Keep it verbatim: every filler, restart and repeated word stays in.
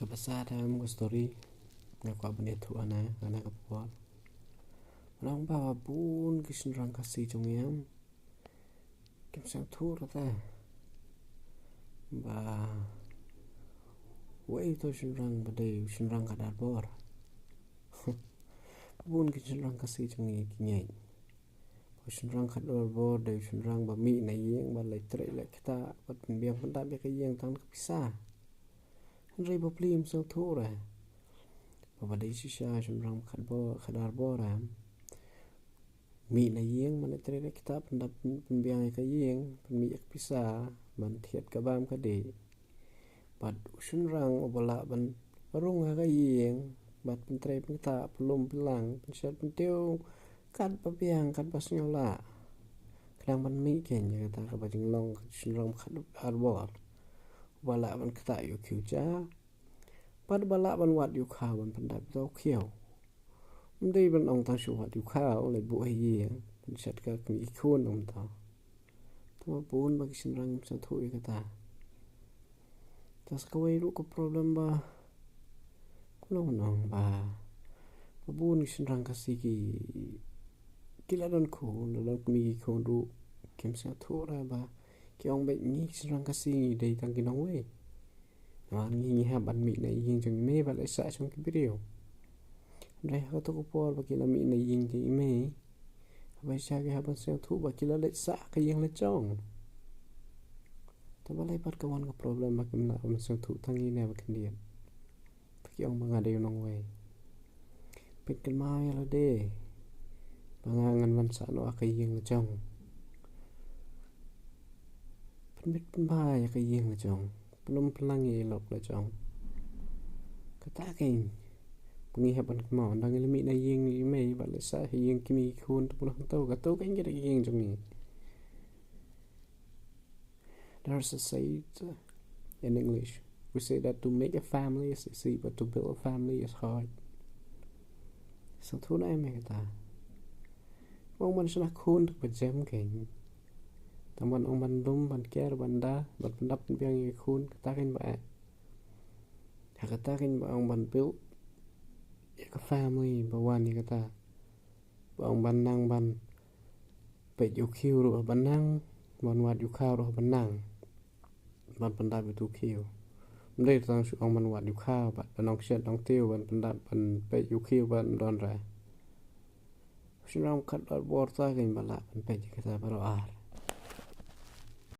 Ka basa da em ka story nga kwah ban ïathuh hana, hana ka por. Nang ba ba bun ki shynrang Khasi jong ngi em kim sngewthuh ruh te ba wei to shynrang ba dei shynrang ka darbor. Bun ki shynrang Khasi jong ngi ki ngeit ba shynrang ka darbor dei shynrang ba mih na ïing ba leit trei leit kta ba pynbiang pyndap ïa ka ïing tang ka pisa. Hynrei ba plim sngewthuh re ba ba dei shisha shynrang ka darbor, ka darbor em mih na ïing mane trei leit kta pyndap pynbiang ïa ka ïing pynmih ïa ka pisa ban thied ka bam ka dih. Bad u shynrang uba lah ban rung ha ka ïing bad pyntrei pynkta pynlum pynlang pynshet pyntiew kat ba biang kat ba sngewlah. Khnang ban mih kein ïa kata kaba jinglong ka shynrang ka darbor uba lah ban kta ïa u khiew ja bad uba lah ban wad ïa u khaw ban pyndap ïa u khiew. Ym dei ban ong tang shu wad ïa u khaw leit buh ha ïing pynshet ka kmie ki khun ym tang. Te ba bun ba ki shynrang ym sngewthuh ïa kata. Te sa kawei ruh ka problem ba kumno ban ong ba ba bun ki shynrang Khasi ki ki la don khun, la don kmie ki khun ruh kim sngewthuh re ba ki ong beit ngi ki shynrang Khasi ngi dei tang ki nongwei. Namar ngi ngi hap ban mih na ïing jong i mei bad leit sah jong ki briew. Hynrei ha kato ka por ba ki la mih na ïing jong i mei haba shisha ki hap ban sngewthuh ba ki la leit sah ka ïing la jong. Te balei pat ka wan ka problem ba kim lah ban sngewthuh tang ine ba khyndiat. Ba ki ong ba nga dei u nongwei. Pynkynmaw ïa lade ba nga ngan wan sah noh ha ka ïing la jong. Pynbit pynbha ïa ka ïing la jong, pynlum pynlang ïa i lok la jong. Kata kein ba ngi hap ban kynmaw ynda ngi la mih na ïing i mei bad leit sah ha ïing kmie ki khun, te pynlong hangto kato kein ka dei ka ïing jong ngi. There's a saying in English. We say that to make a family is easy, but to build a family is hard. Sngewthuh ne em ïa kata? Ong ban shna khun te ba jem kein. Tang ban ong ban lum, ban care, ban da, ban pyndap pynbiang ïa ki khun, kata kein ba eh. Ha kata kein ba ong ban build ïa ka family ba wan ïa kata. Ba ong ban nang ban peit ïa u khiew ruh ban nang, ban wad ïa u khaw ruh ban nang. Ban pyndap ïa u khiew. Ym dei tang shu ong ban wad ïa u khaw bad ban ong shet ong tiew ban pyndap ban peit ïa u khiew ban don re. Shynrang ka darbor ta kein ba lah ban peit ïa kata baroh ar.